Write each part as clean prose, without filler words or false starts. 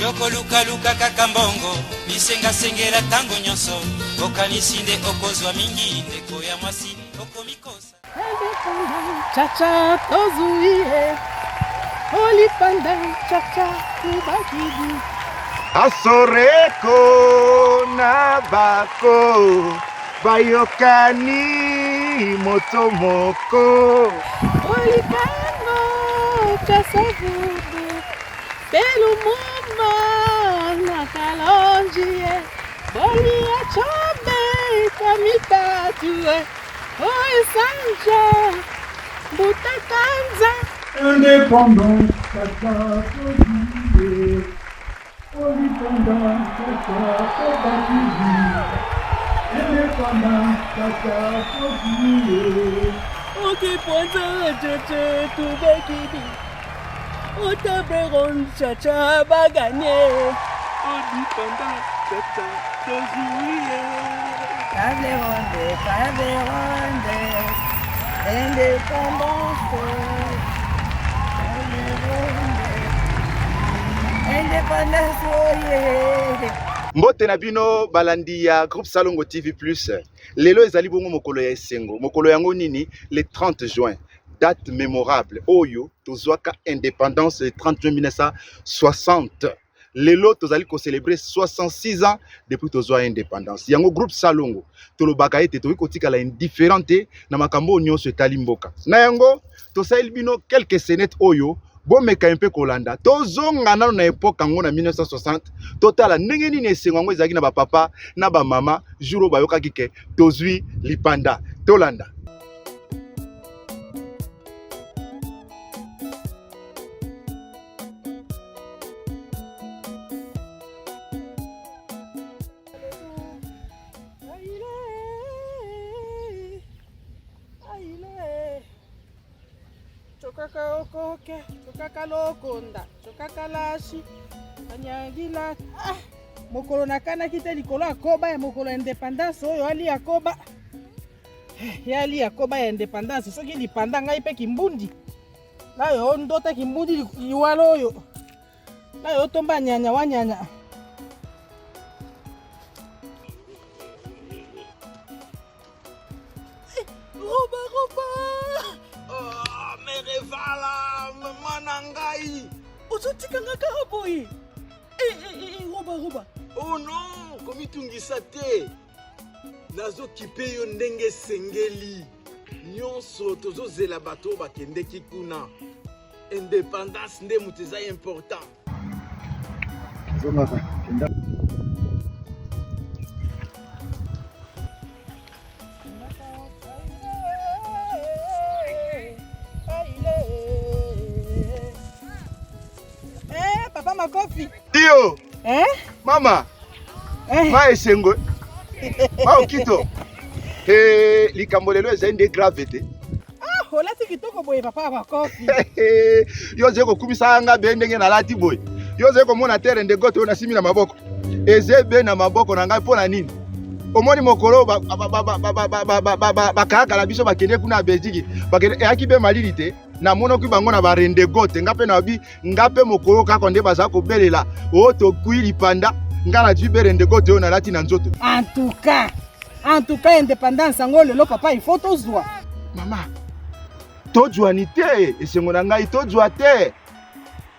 Yokolukaluka kaka mbongo, bisengasengela ntango nyonso, okanisi nde okozwa mingi, ndeko ya mwasi okomikosa. Chacha tozui ye olipanda chacha tubakidi Asoreko na bako bayokani moto moko olikango kasavubu pe lumumba na kalonji ye bolia chombe kamitatu oesanja mbutakanza Indépendant, Chacha Tozui, Olipanda, Chacha Tobakidi. Indépendant, Chacha Tozui. okiponza chacha tubakidi otable ronde chacha baganye Olipanda, Chacha Tozui. Table ronde, table ronde, indépendance. Table ronde, indépendance, oye. Mbote na bino balandi ya groupe Salongo TV Plus. Lelo ezali bongo mokolo ya esengo. Mokolo yango nini? Le 30 juin. Date mémorable oyo tozwaka indépendance le 30 juin 1960. Lelo tozali ko célébrer 66 ans depuis tozwa indépendance. Yango groupe Salongo tolobaka ete tokoki kotikala indifférent te na makambo oyo nyonso etali mboka. Na yango tosaleli bino quelques scénettes oyo bomeka mpe kolanda. Tozonga nano na epoque yango na 1960, totala ndenge nini esengo yango ezalaki na bapapa na bamama jour oyo bayokaki ke tozwi lipanda. Tolanda. Chokaka okoke, chokaka lokonda, chokaka lashi, anyangila. Ah, mokolo nakanaki te likolo ya koba ya mokolo ya independance oyo alia koba. Eh, ya alia koba ya independance soki lipanda ngai mpe kimbundi. Nayo ndota kimbundi liwalo oyo. Nayo tomba nyanya wa nyanya. Roba roba. Oh, mere vala, mama na ngai. Ozotika nga kaka boye. Eh, eh, eh, roba roba. Oh non, komitungisa te. Nazokipe yo ndenge esengeli. Nyonso tozozela bato oyo bakendeki kuna. Indépendance nde moto eza important. Zongaka, kenda. Eh, papa Makofi. Dio. Eh? Mama. Eh. Ma esengo. Ma okito. Eh, likambo lelo ezali nde grave te. Ah, olati kitoko boye papa Makofi. Yo ozali kokumisa nga be ndenge nalati boye. Yo ozali komona terre nde gote oyo nasimi na maboko. Eze be na maboko na ngai mpo na nini? Omoni mokolo bakayakala biso bakende kuna ya Belgique, bakende eyaki be malili te. Namonaki bango na barendegote, nga mpe nabi nga mpe mokolo kaka nde baza kobelela o tokui lipanda, nga nazwi be rendegote oyo nalati na nzoto. En tout cas, en tout cas indépendance yango lelo papa il faut tozwa. Mama, tozwani te, esengo na ngai tozwa te.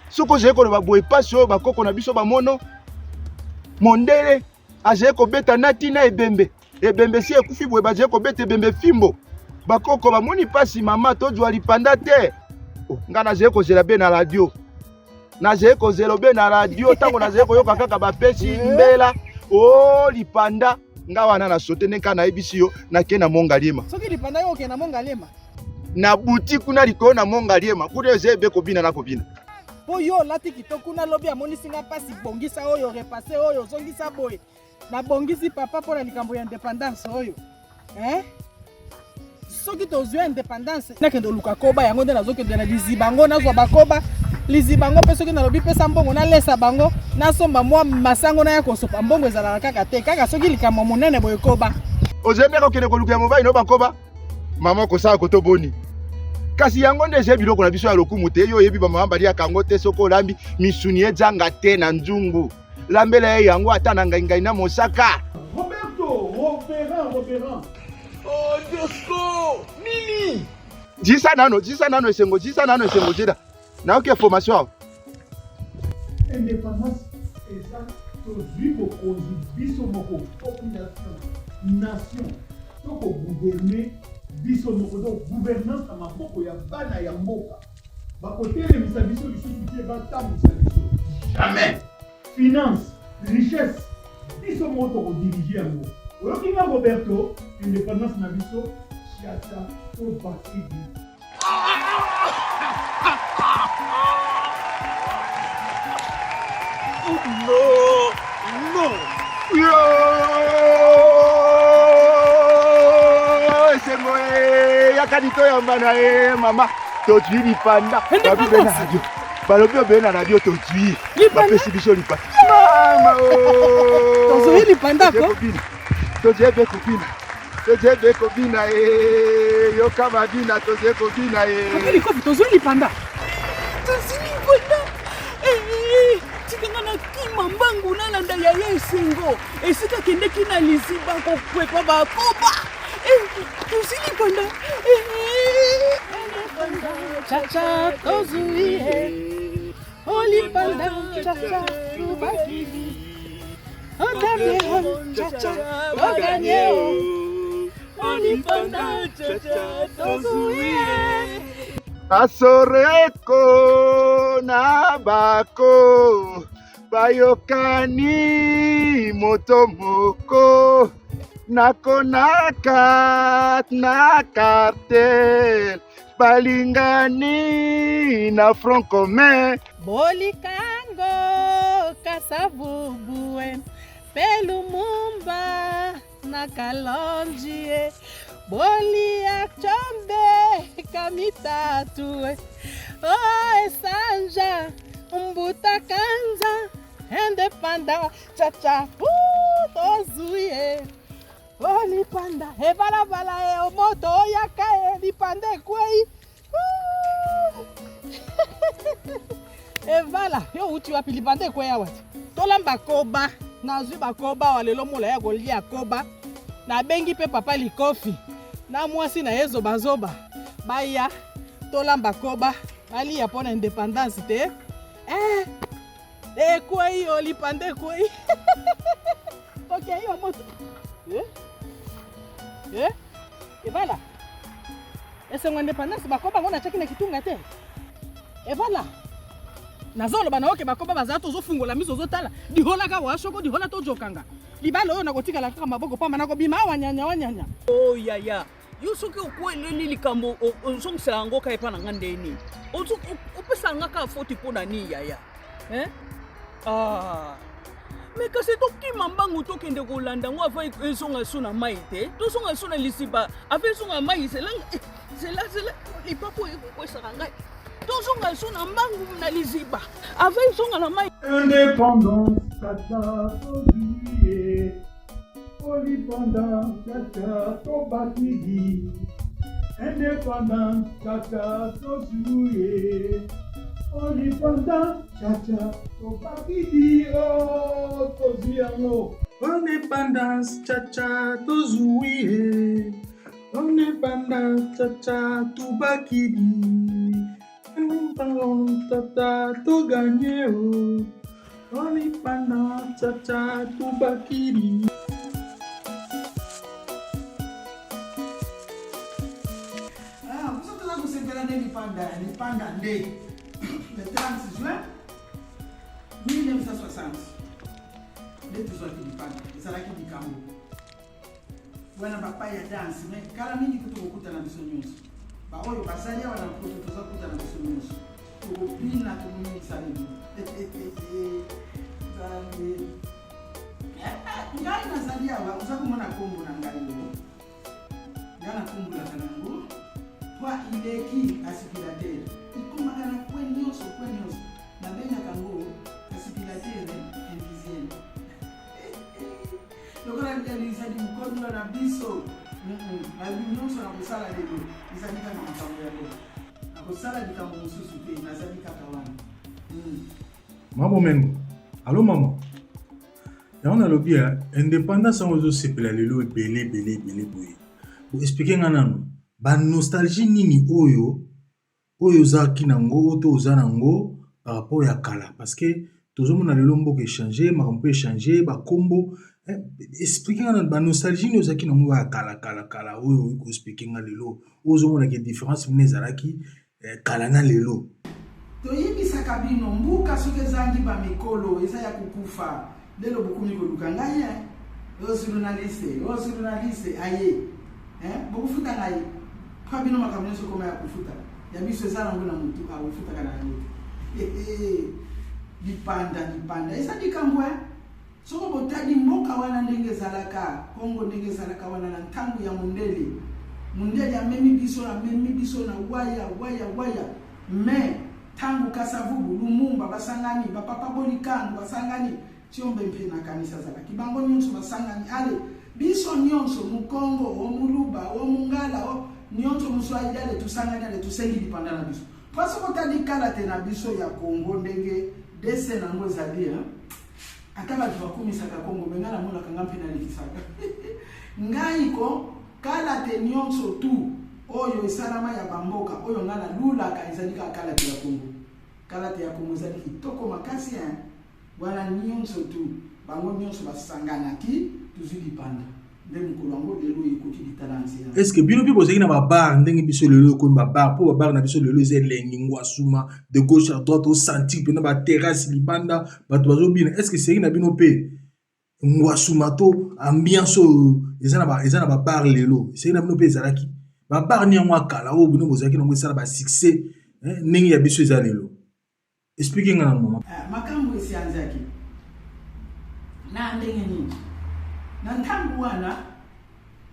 Soki ozali koloba boye pasi oyo bakoko na biso bamono, mondele azali kobeta na tina ebembe, ebembe si ekufi boye bazali kobeta ebembe fimbo. Bakoko bamoni pasi mama, tozwa lipanda te. Oh, nga nazali kozela be na radio, nazali kozela be na radio ntango nazali koyoka kaka bapesi mbela o lipanda, nga wana na sote ndenge kaka nayebisi yo, nake na Mongaliema. Soki lipanda yo okende na Mongaliema? Na buti kuna likolo na Mongaliema, kuna eza ebe kobina na kobina. Po yo olati kitoko kuna lobi amonisi nga pasi, bongisa oyo, repasse oyo, ozongisa boye. Nabongisi papa mpo na likambo ya indépendance oyo. Hein? Soki tozwi indépendance, nakende oluka koba yango nde nazokende na liziba yango, nazwa bakoba liziba yango mpe soki nalobi pesa mbongo nalesa bango, nasomba mwa masango naya kosopa mbongo ezalaka kaka te, kaka soki likambo monene boye koba. Ozali mpe kokende koluka ya mobali no bakoba? Mama kosala koto boni? Kasi yango nde eza biloko na biso ya lokumu te. Yo oyebi bamama baliaka yango te. Soki olambi misuni ezanga te na nzungu, lambela ye yango ata na ngaingai na mosaka. Roberto, Roberin, Roberin. Oh, Diosco, nini? Jisa nano, jisa nano esengo, jisa nano esengo, jida. Nayoki information awa. Independance eza tozwi bokonzi biso moko, population, nation, tokogouverne biso moko, donc gouvernance na maboko ya bana ya mboka. Bakotelemisa biso lisusu te, batambwisa biso jamais. Finance, richesse, biso moko tokodirige yango. Oyoki nga Roberto, independance na biso siata to bakidi. No, no. Yo! Esengo e, yaka litoyamba na ye mama. Tozwi lipanda. Babi be na radio. Balobi obe na radio tozwi. Bapesi biso lipanda. Mama o. Tozwi lipanda ko? Tozwi be kobina. Tozwi be kobina e. Yoka babina tozwi kobina e. Papa Likofi, tozwi lipanda. Tozwi lipanda. Eh, tika nga nakima mbangu nalanda yaya esengo esika akendeki na liziba kokwepa bakoba. Eh, tozwi lipanda. Eh, Chacha tozwi ye. Oh, lipanda, chacha, tubakili. Oh, table ronde, chacha, toganye o. Oh, lipanda, chacha, tozwi ye. Asoreko na bako bayokani moto moko nakonaka na cartel balingani na front commun. Bolikango Kasavubu pe Lumumba na Kalonji bolia Tshombe Kamitatu oh Esanja Mbuta Kanza indépendant chacha tozwi ye o lipanda ebalabala ye omoto oyaka ye lipanda ekwei evala yo outi wapi lipanda ekwei awa te tolamba koba nazwi bakoba awa lelo mola ya kolia koba nabengi mpe papa likofi na mwasi na ye zobazoba baya tolamba koba balia mpo na independance te eh, ekwei yo lipanda ekwei tokei yo moto eh? Eh? Ebala esengo independance bakoba yango natiaki na kitunga te ebala nazoloba na oke bakoba bazala tozofungola miso ozotala dihola kaka washoko dihola tojokanga libala oyo nakotikala kaka maboko pamba nakobima awa nyanya wa nyanya. Oh yaya, yo soki okweleli likambo ozongisela yango kaka epa na nga nde nini? Opesa nga kaka foti mpo na nini yaya? Hein? Ah. Me kasi tokima mbangu tokende kolanda yango avant ezonga so na mai te. Tozonga so na lisiba avant ezonga mai zela zela zela lipapu oyo ekokwesaka ngai. Tozonga so na mbangu na liziba avant ezonga na mai. Indépendance tata tozwi ye Olipanda tata tobatili Indépendance tata tozwi ye Olipanda tata tobatili oh tozwi yango Indépendance tata tozwi ye Indépendance tata tobakili Indépendance tata toganye oh Indépendance tata tobakili. Ah, biso toza kosepela nde lipanda lipanda nde le 30 juin 1960 nde tozwaki lipanda ezalaki likambo wana bapai ya danse me kala mingi te tokokutana biso nyonso baoyo bazali awa na mpoto toza kutana biso nyonso tokobina tokoyingisa nini nzambe ngai nazali awa oza komona nkombo na ngai oyo ngai nakombolaka nango pwa ileki aspirateur ekomaka na kwe nyonso kwe nyonso nabengaka yango aspirateur invisible lokola ezali mokolo na biso babi nyonso na kosala lelo ezali kaka makambo yango. Nakosala likambo mosusu te, nazali kaka wana. Mama Bomengo, alo mama. Yango nalobi ya independance yango ezosepela lelo ebele ebele ebele boye. Bo expliquer nga nanu ba nostalgie nini oyo oyo ozalaki nango oyo to oza nango par rapport ya kala parce que tozomona lelo mboka echange makambo mpe echange bakombo explique nga nanu ba nostalgie nini ozalaki nango ya kala kala kala oyo okoki ko expliquer nga lelo oyo ozomona ke difference nini ezalaki kala na lelo. Toyebisaka bino mbuka soki ezangi ba mikolo eza ya kokufa lelo bokomi koluka ngai hein o journaliste o journaliste aye hein bokofuta ngai pa bino makambo nyonso ekoma ya kofuta ya biso eza nango na motu akofutaka na yango te lipanda lipanda eza likambo hein Soko botali mboka wana ndenge ezalaka, Congo ndenge ezalaka wana na ntango ya mondele, mondele amemi biso, amemi biso na waya, waya, waya, mais tango Kasavubu, Lumumba basangani, ba papa Bolikango basangani, Tshombe mpe nakanisi azalaki, bango nionso basangani, allez, biso nionso, Mukongo, o Muluba, o Mungala, o nionso Muswahili, allez, tosangani, allez, tosengi lipanda na biso. Po soki otali kalate na biso ya Congo ndenge dessin na yango ezali, hein, Ata bato bakumisaka Congo mais ngai namonaka ngai mpe nalekisaka ngai ko kala te nionso tout oyo esalama ya ba mboka oyo ngai nalulaka ezali kaka kala te ya Congo. Kala te ya Congo ezali kitoko makasi hein. Wana nionso tout bango nionso basanganaki tozwi lipanda. Nde mokolo yango lelo ekoki litala nzela. Est ce que bino pe bozalaki na ba bar ndenge biso lelo ekomi ba bar po ba bar na biso lelo eza elengi ngwasuma de gauche à droite o sentir pena ba terrasse libanda bato bazobina est ce que seri na bino pe ngwasuma to ambiance oyo eza na ba eza na ba bar lelo seri na bino pe ezalaki ba bar ni yango ya kala oyo bino bozalaki nango esala ba succès ndenge ya biso eza lelo. Explique nga nanu mama. Ah, makambo esianzaki na ndenge nini? Na ntango wana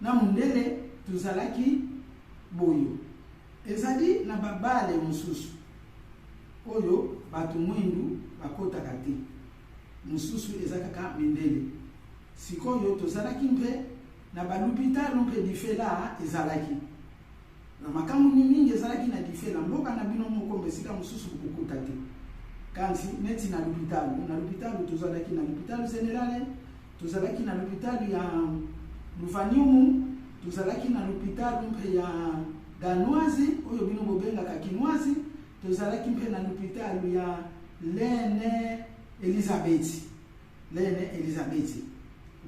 na mundele tozalaki boyo, ezali na babale mosusu oyo bato mwindu bakotaka te, mosusu eza kaka mindele. Sikoyo tozalaki mpe na balupitalo mpe lifela ezalaki Na makambo mingi ezalaki na lifela, mboka na bino moko mbe esika mosusu bokokuta te. Kasi neti na lopitalo, na lopitalo tozalaki na lopitalo generale, tozalaki na lopitalo ya Luvaniumu, tozalaki na lopitalo mpe ya Danoise oyo bino bobengaka Kinoise, tozalaki mpe na lopitalo ya Lene Elizabeth. Lene Elizabeti.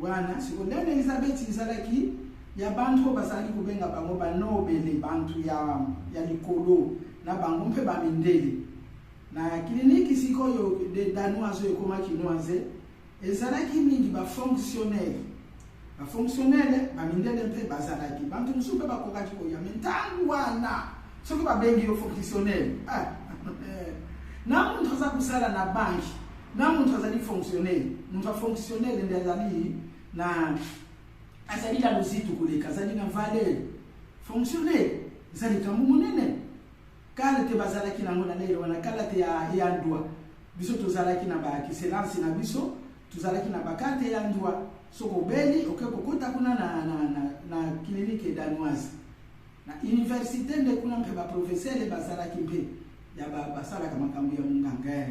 Wana siko Lene Elizabeti ezalaki ya bantu oyo bazalaki kobenga bango banobele, bantu ya, ya likolo na bango mpe bamindele. Na kiliniki sikoyo de danoise oyo ekoma kinoise ezalaki mingi bafonctionnaire bafonctionnaire bamindele mpe bazalaki bantu mosusu mpe bakokaki koya me ntango wana soki babengi yo fonctionnaire ah, na moto aza kosala na banki na moto azali fonctionnaire moto ya fonctionnaire nde azali na azali na lozito koleka azali na valeur fonctionnaire eza likambo monene kala te bazalaki nango na lelo wana kala te ya, ya ndwa biso tozalaki na bakiselansi na biso tozalaki na bakarte ya ndwa soki obeli oke kokota kuna na, na, na, na clinique danoise Na universite nde kuna mpe ba profesere bazalaki mpe ya ba, basalaka makambo ya monganga eh,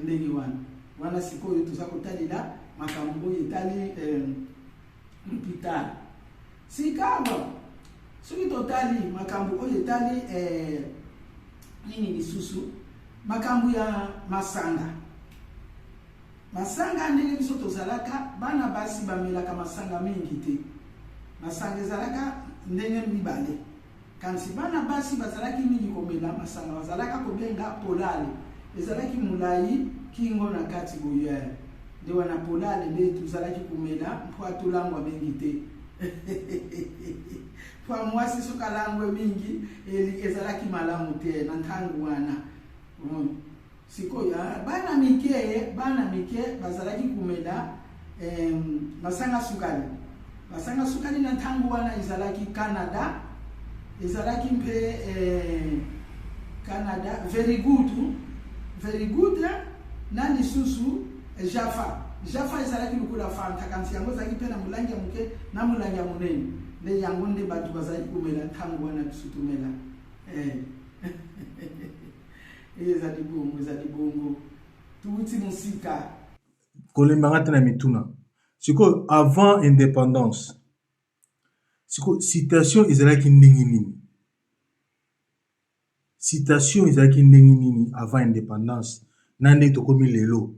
ndenge wana wana. Sikoyo toza kotalela makambo oyo etali eh, l'hôpital. Sikawa soki totali makambo oyo etali eh, nini lisusu, makambo ya masanga Masanga ndenge biso tozalaka bana basi bamelaka masanga mingi te. Masanga ezalaka ndenge mibale. Kasi bana basi bazalaki mingi komela masanga bazalaka kobenga polale. Ezalaki molayi kingo na kati boye. Nde wana polale nde tozalaki komela mpo atolangwa mingi te. Mpo mwasi soki alangwe mingi ezalaki malamu te na ntango wana. Sikoyo bana mike, bana mike bazalaki komela eh, masanga sukali. Masanga sukali na ntango wana ezalaki Canada, ezalaki mpe eh, Canada very good, very good na lisusu Jaffa. Jaffa ezalaki lokola Fanta, kasi yango ezalaki mpe na molangi ya moke na molangi ya monene. Nde yango nde bato bazalaki komela ntango wana biso tomela eh. Ezali bongo, ezali bongo. Tuwuti mosika. Kolemba nga te na mituna. Sikoyo avant independance, sikoyo situation ezalaki ndenge nini? Situation ezalaki ndenge nini avant independance na ndenge tokomi lelo?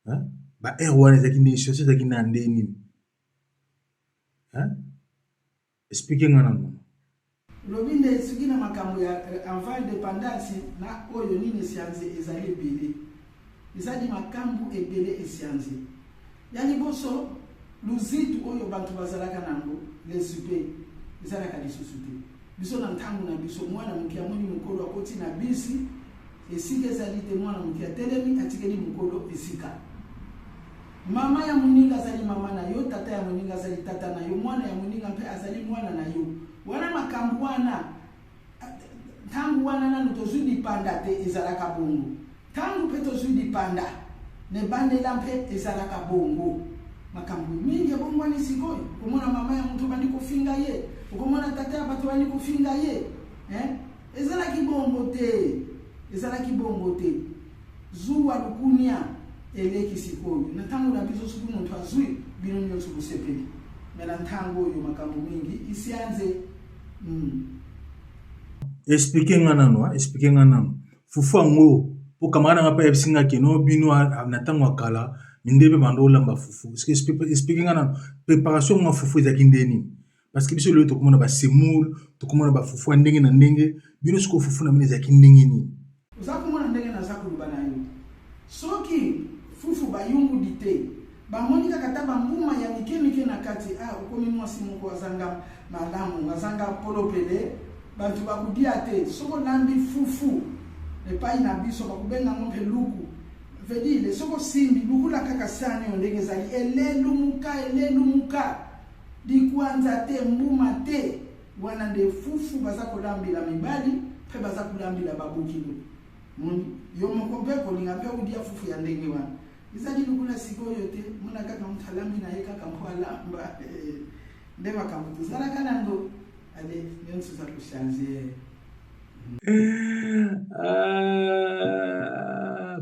Hein? Ba heure wana ezalaki ndenge situation ezalaki na ndenge nini? Hein? Expliquer nga nanu. Lobi nde soki na makambo ya avant independance na oyo nini esianze ezali ebele. Ezali makambu ebele esianze. Ya liboso luzitu oyo bantu bazalaka nango lesupe ezalaka lisusu te. Biso na ntango na biso mwana moke amoni mokolo akoti na bisi esika ezali te mwana moke atelemi atikeli mokolo esika. Mama ya moninga azali mama na yo, tata ya moninga azali tata na yo, mwana ya moninga mpe azali mwana na yo. Wana makambo wana, ntango wana nanu tozwi lipanda te, ezalaka bongo. Ntango mpe tozwi lipanda, na ebandela mpe ezalaka bongo. Makambo mingi ebongwani sikoyo. Okomona mama ya moto obandi kofinga ye, okomona tata ya bato obandi kofinga ye. Eh? Ezalaki bongo te. Ezalaki bongo te. Zuwa lukunia eleki sikoyo. Na ntango na biso soki moto azwi bino nyonso bosepeli. Me na ntango oyo makambo mingi isianze. Explique nga nanu hein, explique nga nanu. Fufu yango po camarade na nga pe ayebisi nga ke no bino na tango ya kala mindele pe banda olamba fufu. Explique nga nanu preparation yango ya fufu ezalaki ndenge nini? Parce que biso lelo tokomona ba semoule, tokomona ba fufu ya ndenge na ndenge, bino sikoyo fufu na bino ezalaki ndenge nini? Oza komona ndenge naza koloba na yo? Soki fufu bayungudi te, bamoni kaka ata ba mbuma ya mike mike na kati, ah okomi mwasi moko azanga malamu, azanga polopele, bantu bakodia te. Soki olambi fufu epayi na biso bakobenga yango mpe luku. Veut dire soki osimbi lukula kaka sani oyo ndenge ezali elelumuka elelumuka. Likwanza te, mbuma te. Wana nde fufu baza kolambela mibali mpe baza kolambela babokilo. Moni, yo moko mpe kolinga mpe odia fufu ya ndenge wana. Ezali lokola sikoyo te, mona kaka moto alambi na ye kaka mpo alamba. Nde makambo tozalaka nango. Ale, nyonso eza kochange. Ah,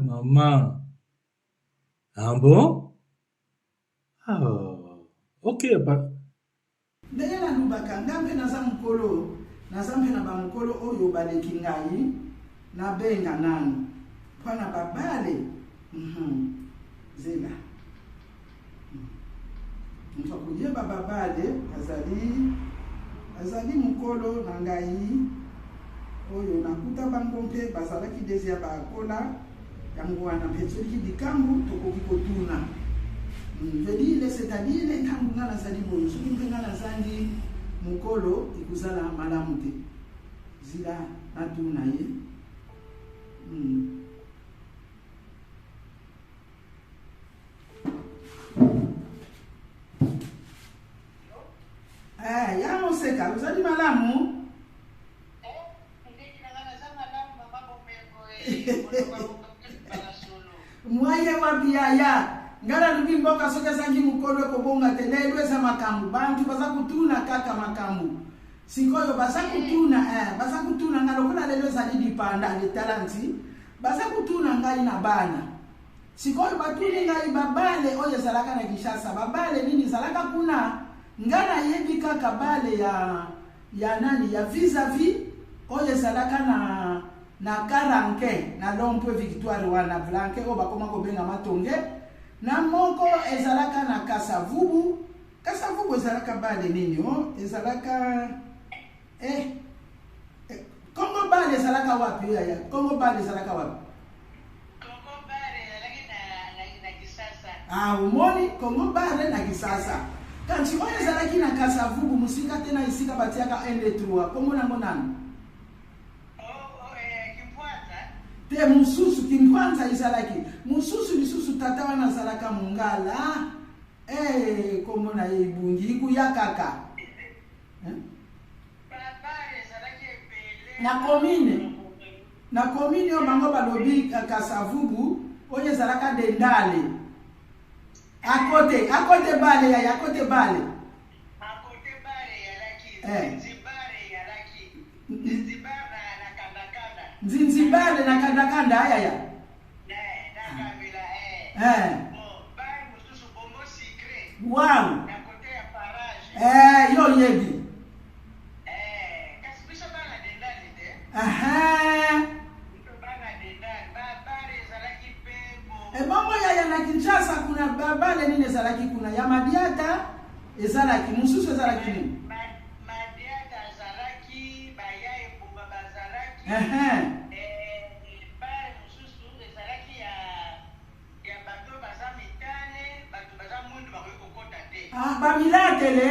maman. Ah bon? Ah, ok, pa. Ndenge nalobaka, nga mpe naza mokolo, naza mpe na bamokolo oyo baleki ngai, nabenga nanu mpo na babale. Zela. Moto akoyeba babale azali azali mokolo na ngai oyo nakuta bango mpe bazalaki deja bakola. Yango wana mpe soki likambo tokoki kotuna. Vedile, c'est-à-dire ntango ngai nazali boye, soki mpe ngai nazangi mokolo ekozala malamu te. Zila natuna ye. Eh, ya moseka, ozali malamu? Mwaye wapi yaya? Nga nalobi mboka soki ezangi mokolo ekobonga te. Lelo eza makambo, bantu baza kotuna kaka makambo. Sikoyo baza kotuna eh, baza kotuna nga lokola lelo ezali lipanda letalanti, baza kotuna ngai na bana. Sikoyo batuni ngai babale oyo ezalaka na Kinshasa, babale nini ezalaka kuna? Nga nayebi kaka bale ya ya nani ya vis à vis oyo ezalaka na na Karanke na Lompoe Victoire wana Blanke oyo bakoma kobenga Matonge na moko ezalaka na Kasavubu. Kasavubu ezalaka bale nini o ezalaka eh, eh, Congo bale ezalaka wapi yaya? Congo bale ezalaka wapi? Congo bare ezalaki na, na, na Kisasa. Ah, omoni Congo bare na Kisasa. Kasi oyo ezalaki na Kasavubu mosika te na esika batiaka 1 2 3. Kombo nango nani? Oh, oh, eh, Kimpwanza. Te mosusu Kimpwanza ezalaki. Mosusu lisusu tata wana azalaka mongala. Eh, kombo na ye ibungi ikuya kaka. Eh? Na commune na commune oyo bango balobi Kasavubu oyo ezalaka dendale akote akote bale yaya akote bale Nzinzibale na kandakanda ayaya. Eh. Wow. Eh, yo oyebi. Aha. Ebongo yaya na Kinshasa kuna babale nini ezalaki kuna ya Madiata ezalaki mosusu ezalaki nini? Madiata azalaki, baya ebonga bazalaki. Bare mosusu ezalaki ya ya bato baza mitane, bato baza mwindu bakoki kokota te. Ah, bamilatele?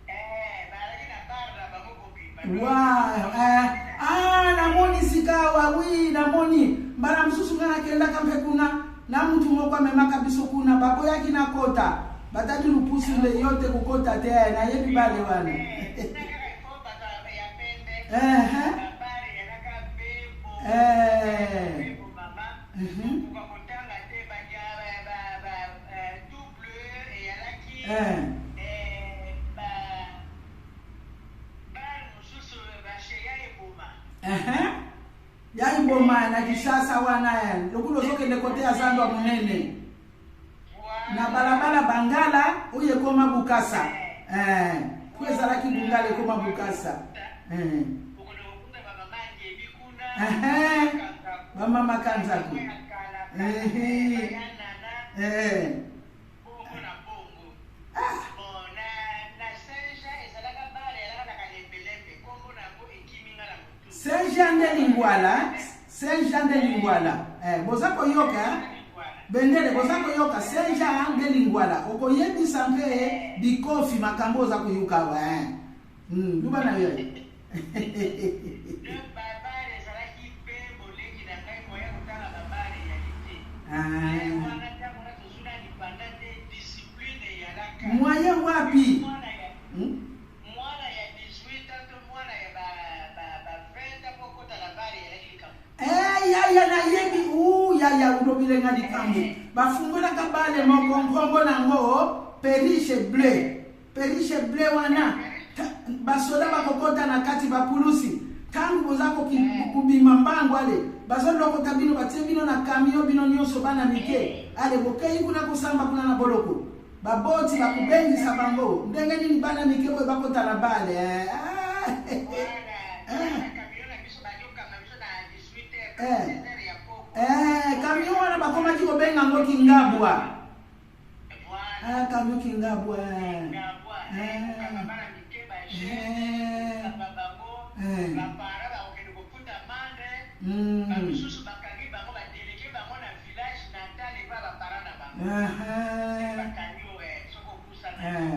Eh, bazalaki na bar na bango kobima. Wow, eh, ah, namoni sika awa, wi, namoni. Mbala mosusu ngai nakendaka mpe kuna na mutu moko amemaka biso kuna, baboyaki nakota. Batali lupusu nde yo te kokota te, eh, nayebi bale wana. Eh. Ya iboma na Kinshasa wana lokola ozokende kote ya zando ya monene na balabala Bangala oyo ekoma Bukasa eh, po ezalaki Bungala ekoma Bukasa eh. Bamama Kanzaku eh. Eh. Saint Jean de Lingwala, Saint Jean de Lingwala. Eh, boza koyoka bendele, boza koyoka Saint Jean de Lingwala. Okoyebisa mpe bikofi makambo oza koyoka awa eh. Luba na yo. Moyen wapi? Mwana ya 18 ans to mwana ya ba ba ba 20 ans po okota na bar eyalaki likambo. Eh yaya nayebi uu yaya olobile nga likambo bafungolaka bale moko nkombo nango periche bleu periche bleu wana basoda bakokota na kati bapulusi ntango boza kobima mbangu ale bazolokota bino batie bino na kamio bino nyonso bana mike ale bokei kuna kosamba kuna na boloko Baboti bakobengisa bango ndenge nini bana mike boye bakota na bale eh? Eh. Eh, camion wana bakomaki kobenga yango kingabwa. Ah, camion kingabwa. Eh. Eh. Eh.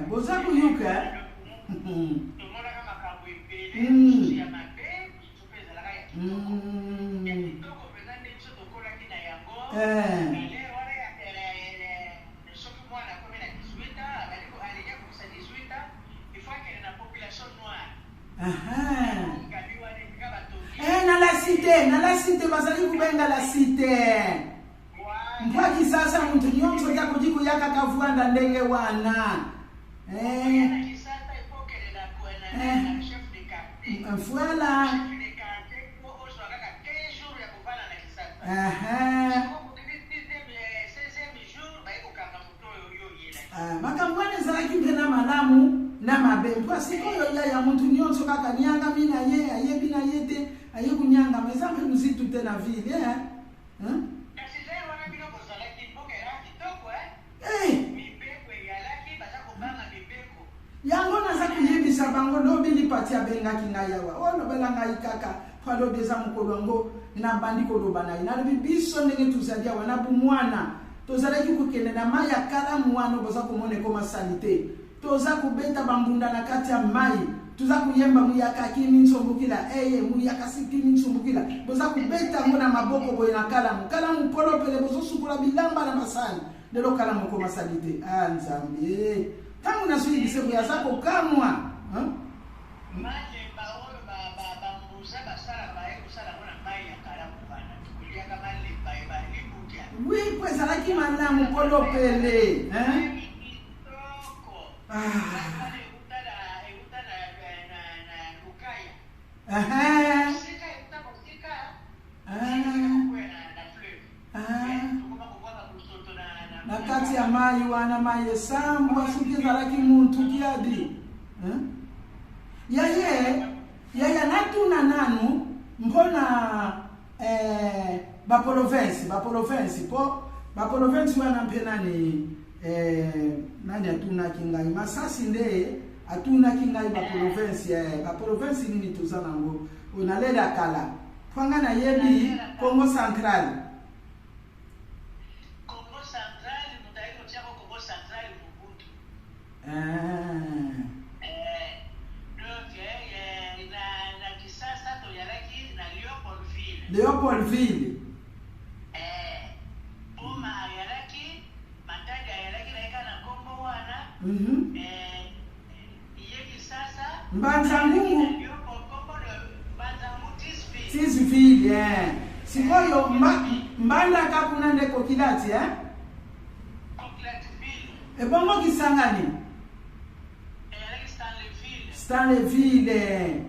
Boza koyoka tomonaka makambo ebele mosusu ya mabe, mosusu mpe ezalaka ya kitoko, ya kitoko mpenza nde biso tokolaki na yango. Galere wana ya soki mwana akomi na 18 ans, abandi alingi akokisa 18 ans, il faut akende na population noire. Eh, na la cité, na la cité bazali kubenga la cité. Mpa Kisasa mutu nyonso te akoki koya kaka vwanda ndenge wana. Eh. Eh. Voilà. Ah, makambo wana ezalaki mpe na malamu na mabe mpo sikoyo yaya motu nyonso kaka niangami na ye ayebi na ye te aye koniangama eza mpe mozitu te na ville eh? Eh! Yango naza koyebisa bango lobi lipati abengaki ngai awa olobela ngai kaka mpo alobi eza mokolo yango nabandi koloba na ye nalobi biso ndenge tozali awa na bumwana tozalaki kokende na mai ya kalamu wana boza komona ekoma salite toza kobeta bambunda na kati ya mai toza koyemba muyaka kimi nsombukila eye muyaka si kimi nsombukila boza kobeta yango na maboko boye na kalamu kalamu polopele bozosukola bilamba na masani lelo kalamu ekoma salite ah nzambe ntango nazoyebisa boye aza kokamwa. Malemba oyo bambuza basala baye kosala yango na mai ya kalamu wana tokoliaka malemba libukia. Wi mpo ezalaki malamu polopele. kati ya mai wana mai esambwa soki ezalaki muntu kiadi yaye yaya natuna nanu mpona eh, bapolovensi bapolovensi mpo bapolovensi wana mpe nani eh, nani atunaki ngai masasi nde atunaki ngai bapolovensi eh, bapolovensi nini toza nango oyo nalela kala mpo ngai nayebi congo central Congo central moto ayaki kotia ko Congo central Mobutu. Ah. Eh, donc eh, na, na Kisasa toyalaki na Leopoldville. Leopoldville. Eh, Boma ayalaki, Matadi ayalaki na ye kaka na kombo wana. Mm -hmm. Eh, ye Kisasa. Mbanza Ngungu. Mbanza Ngungu Tisville. Tisville, eh. Sikoyo mba, mbandaka kuna nde Kokilati, eh? Kokilatville. Ebongo Kisangani. Eyalaki Stanleyville. Stanleyville.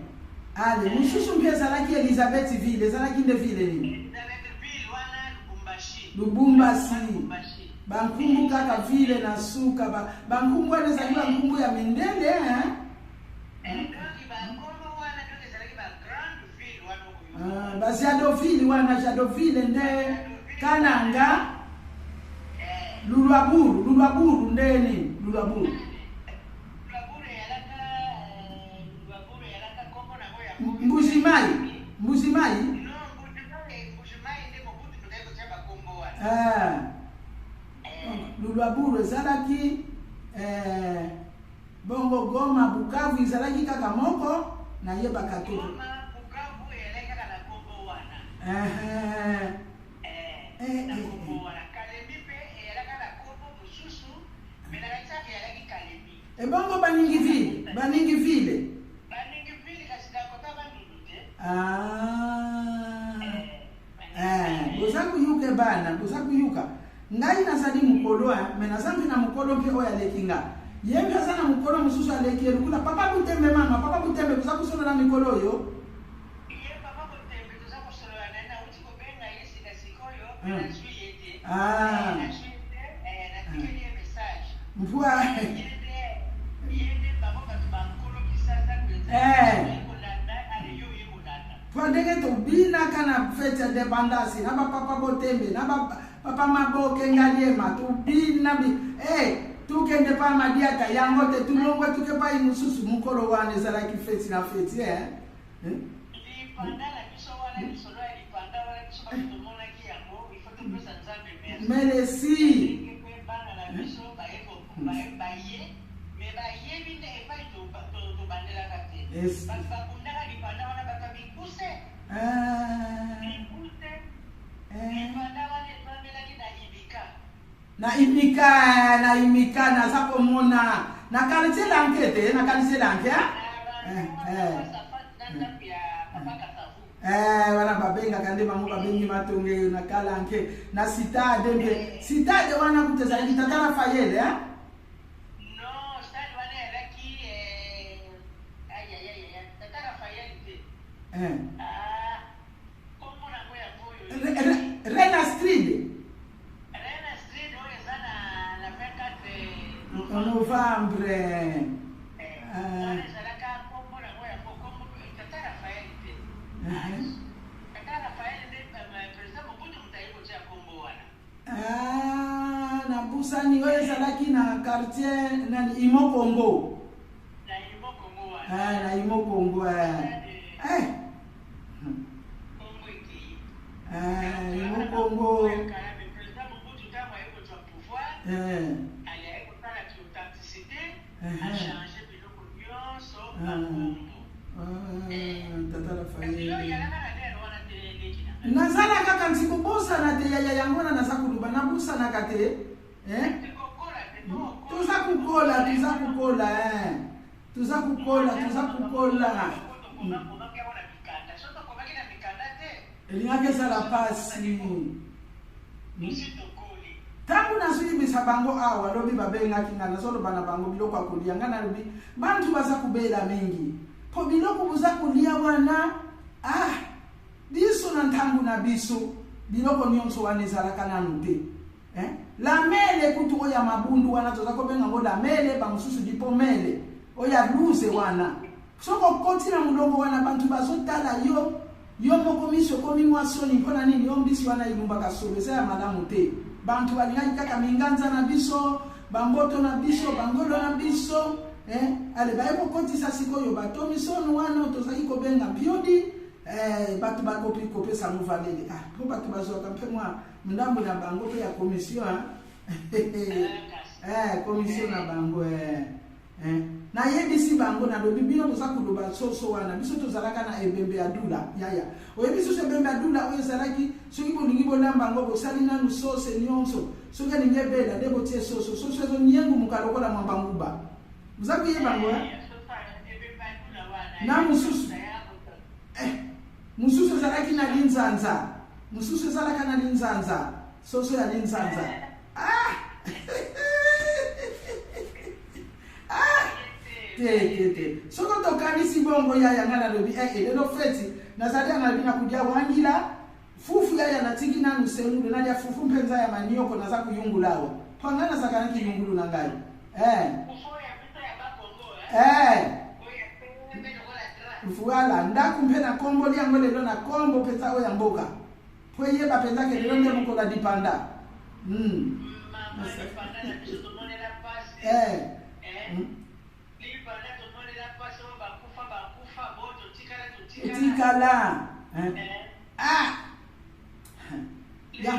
Ale, mosusu mpe ezalaki Elizabethville, ezalaki nde ville nini? Elizabethville wana Lubumbashi. Lubumbashi. Bankumbu kaka ville na suka ba bankumbu wana ezali bankumbu ya mindele hein? Ah, ba Jadoville wana Jadoville nde Kananga Lulwaburu Lulwaburu nde nini Lulwaburu Mbujimai Mbujimai eh. Lulwaburu ezalaki eh, bongo Goma Bukavu ezalaki kaka moko nayebaka te eh, eh, eh, ebongo baningi ville baningi ville ah. Eh, boza kuyuka bana boza kuyuka ngai nazali mokolo eh, me naza mpe na mokolo mpe oyo aleki nga ye mpe aza na mokolo mosusu aleki ye lokola papa butembe mama papa butembe boza kosolola mikolo oyo Ah. Mvua. Eh. Mpo ndenge tobinaka na fete ya independance na bapapa botembe na bapapa maboke ngaliema tobina bi eh, tukende pa madiata yango te tulongwe tuke pai mosusu mokolo wana ezalaki feti na feti eh? Eh? Melesi. Na imika na imika naza komona na quartier lanke te na quartier lanke eh, eh. Eh, wana babengaka nde bango babengi matonge na kalanke na sitade mpe sitade wana kuta ezalaki tata rafael eh? Eh. Rena Street. Novembre. Ah. Ah, nabusani oyo ezalaki na quartier nani imo congo ah, na imo congo eh. eh. eh, imo congo eh. Tata Rafael nazala kaka nti kobosana te yaya yango wana naza koloba nabosanaka te eh? toza kokola toza kokola eh? toza kokola toza kokola elingaki ezala mpasi Tango nazoyebisa bango awa lobi babengaki nga nazoloba na bango biloko ya kolia nga nalobi bantu baza kobela mingi po biloko boza kolia wana ah biso na ntango na biso biloko nyonso wana ezalaka nanu te. Eh? Lamele kutu oyo ya mabundu wana toza kobenga yango lamele, bamosusu dipomele oyo ya luze wana. Soki okoti na molongo wana bantu bazotala yo, yo moko miso ekomi mwa soni mpo na nini? Yo mbisi wana ilumbaka solo eza ya malamu te. Bantu balingaki kaka minganza na biso, bamboto na biso, bangolo na biso. Eh? Ale baye kokotisa sikoyo batomisonu wana oyo tozali kobenga mpiodi. Eh, bato bakoki kopesa yango valele. Ah, mpo bato bazwaka mpe mwa ndambo na bango mpe ya commission eh, commission na bango eh. Eh. Nayebisi bango nalobi bino boza koloba soso wana biso tozalaka na ebembe ya dula yaya oyebi susu ebembe ya dula oyo ezalaki soki bolingi bolamba yango bosali nanu sose nyonso soki elingi ebela nde botie soso soso ezoniengumuka lokola mwamba nguba boza koyeba yango eh? na mosusu eh, mosusu ezalaki na linzanza mosusu ezalaka na linzanza soso ya linzanza ah! ah! te te te soko tokanisi bongo yaya ngai nalobi eh, elelo feti nazali ya nalobi nakolia wangila fufu yaya natiki nanu sengulu nalia fufu mpenza ya manioko naza kuyungula awa mpo ngai nazalaka na kiyungulu na ngai eh. Eh. Voilà, ndako mpe nakomboli yango lelo na kombo mpenza oyo ya mboka mpo eyeba mpenza ke lelo nde mokolo ya lipanda. Eh. Totikala. Eh. Ah. Ya.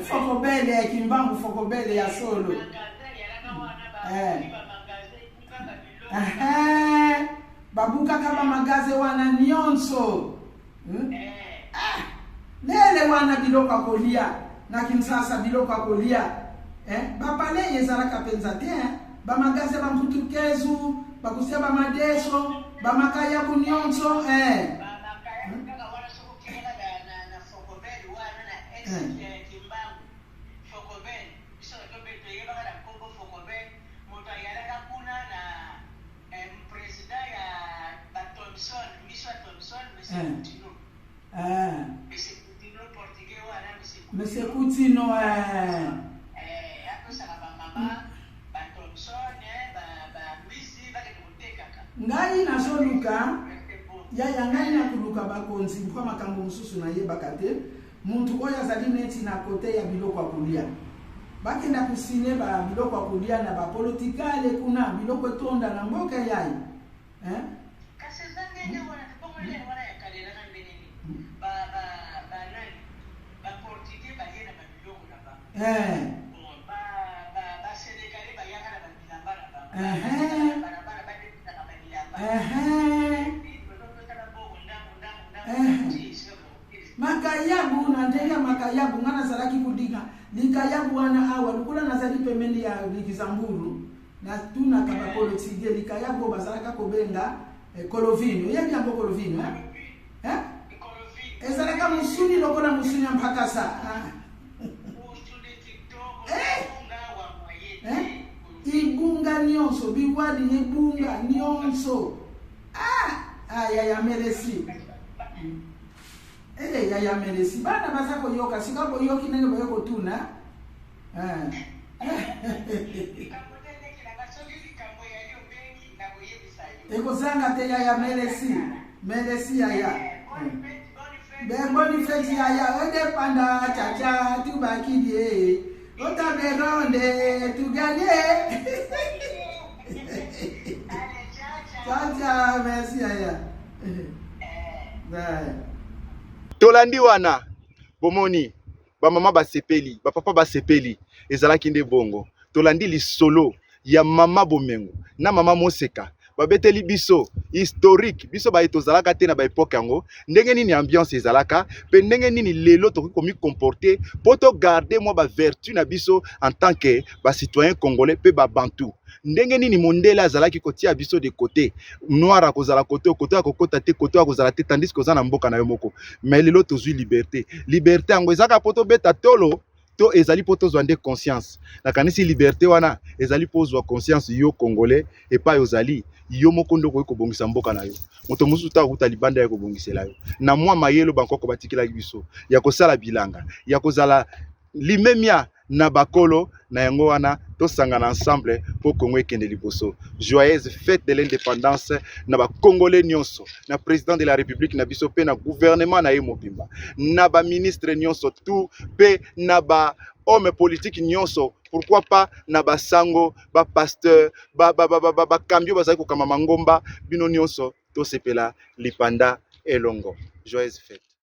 Fokobele, Kimbangu Fokobele ya solo. Eh. Eh. Babukaka ba magaze wana nyonso. Hmm? Ah. Lele wana biloko ya kolia na Kinshasa biloko ya kolia. Eh? Ba palais ezalaka penza te, eh? Ba magaze ba mputukezu, bakusia ba madeso, ba makayabu nyonso, eh. Monsieur Coutinho, eh. Ngai nazoluka yaya ngai nakoluka bakonzi mpo makambo mosusu nayebaka te Mutu oyo azali neti na cote ya biloko ya kolia. Bakenda ko signe ba biloko ya kolia na ba polotikale kuna biloko etonda na mboka yayi. Hein? Kasi eza ndenge wana te bongo lere wana ya kala elaka ndenge nini ba ba ba nani ba portugais baye na ba biloko na bango Eh. bon ba ba ba senegalais bayaka na ba bilamba na bango Eh. balabala badekisaka ba bilamba Eh. tozopesaka bongo ndambo ndambo ndambo Eh. ti esika Makayabu na ndenge ya makayabu nga nazalaki kudika likayabu wana awa lokola nazali pembeni ya likizamburu natunaka bakolotige likayabu oyo bazalaka kobenga eh, kolovini oyebi yango kolovini eh? Eh? Ezalaka mosuni lokola mosuni ya mpakasa ah. Eh? Eh? Ibunga nyonso biwali ebunga nyonso ah! Ah, yaya melesi Eh, yaya melesi bana baza koyoka sika boyoki ndenge boye kotuna eh. Ekozanga te yaya melesi melesi yaya ben bonne fête yaya odepanda chacha tubakidi eh. Otable ronde tu gagne. Ciao ciao merci yaya. Bye. Tolandi wana bomoni ba mama basepeli ba papa basepeli ezalaki nde bongo tolandi lisolo ya mama bomengo na mama moseka babeteli biso historique biso baye tozalaka te na ba epoque yango ndenge nini ambiance ezalaka pe ndenge nini lelo tokoki komi comporter po to garder mwa ba vertu na biso en tant que ba citoyen congolais pe ba bantu ndenge nini mondele azalaki kotia biso de côté noir akozala kote kote akokota te kote akozala te tandis que oza na mboka na yo moko mais lelo tozwi liberté liberté yango ezaka po tobeta tolo. To ezali mpo tozwa nde conscience? Nakanisi liberte wana ezali mpo ozwa conscience yo Congolais epai ozali, yo moko nde okoki kobongisa mboka na yo. Moto mosusu ta akuta libanda ya kobongisela yo. Na mwa mayele bankoko batikelaki biso ya kosala bilanga, ya kozala limemia na bakolo na yango wana tosangana ensemble mpo Congo ekende liboso. Joyeuse fête de l'indépendance na ba Congolais nyonso, na président de la République na biso mpe na gouvernement na ye mobimba, na ba ministre nyonso tout mpe na ba homme politique nyonso, pourquoi pas na basango, ba pasteur, ba ba ba ba, ba, bakambi oyo bazali kokamba mangomba, bino nyonso tosepela lipanda elongo. Joyeuse fête.